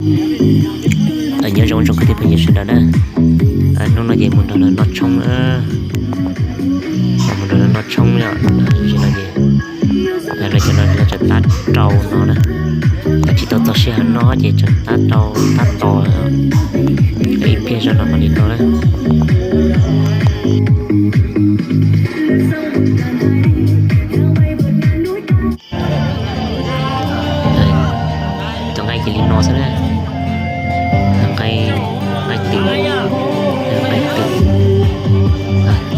Nyob zoo ib tsoom kwv tij phooj ywg sawv daws na, hnub no ces mus nrog lawv noj tshoob na, mus nrog lawv noj tshoob yom, tsis no ces lawv cov no lawv tseem tab rau no na, tsis tau txog sij hawm noj ces tseem tab rau tab tos, ib pliag zog no mam li noj na. Cov nqaij cia li no xwb na, nqaij, nqaij twm, nqaij twm,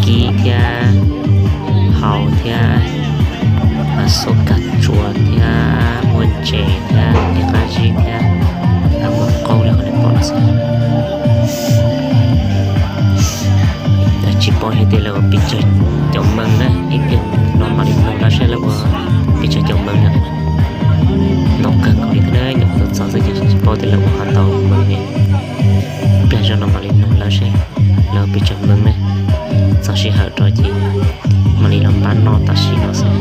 kib thiab, hau thiab, xua kag tsua thiab, muaj ntses thiab, niag qab zib thiab, muaj qaub li qhov nej pom no xwb. Tsis paub hais tias lawv ua pes tsawg caum mees na, ib pliag no mam li nug lawv saib lawv ua pes tsawg caum mees na. Noj kawg nkaus li thiab na, nyuam qhuav txog xwb ces tsis paub tias lawv ua qhov ntau mees ne. Ib pliag zog no mam li nug lawv saib lawv ua pes tsawg mees na. Txog sij hawm rau ces mam li los npaj noj tam sim no xwb.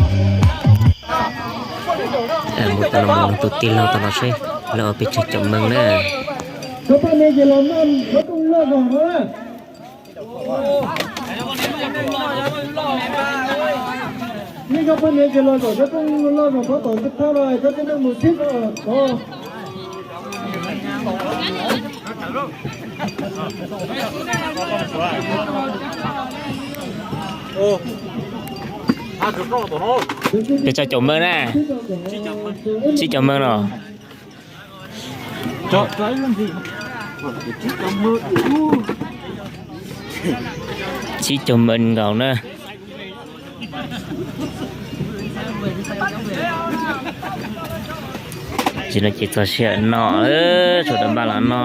Mus tom no mus nug tus tij laug tom no seb lawv ua pes tsawg caum mees na. Pes tsawg caum mees na? Tsib caum mees no. Tsib caug mees nkaus na. Tsis no ces txog sij hawm no, tshuav dav npaj los no.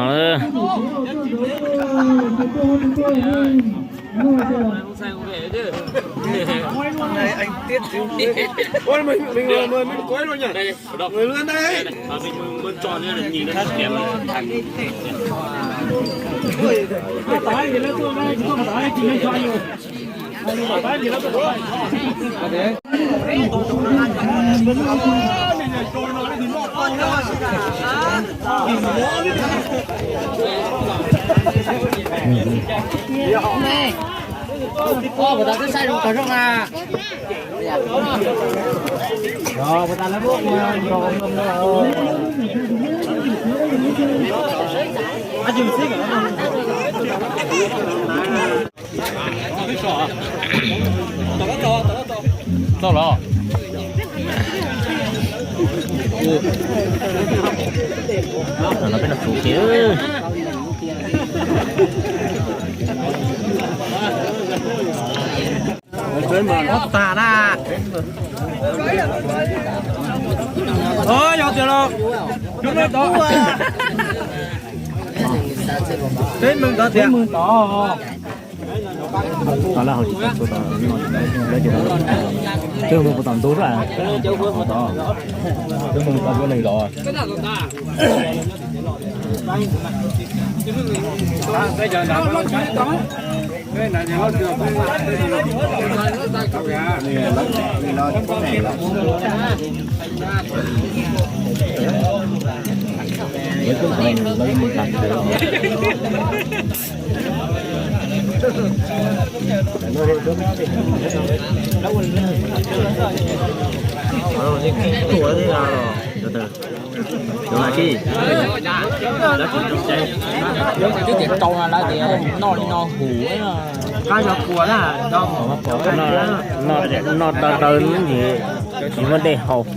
Txog los? Peb no tsuv kiag. Tag na. Yog tias los, peb mees tod tias. Lawv hauv tsis tau, lawv ces lawv mus puas tom ntug xwb, tod, lawv mus tau lawm los. Twb tias rau na, lawv tias noj li no huv. Noj, noj daw daw ntsis, tsis muaj dej haus.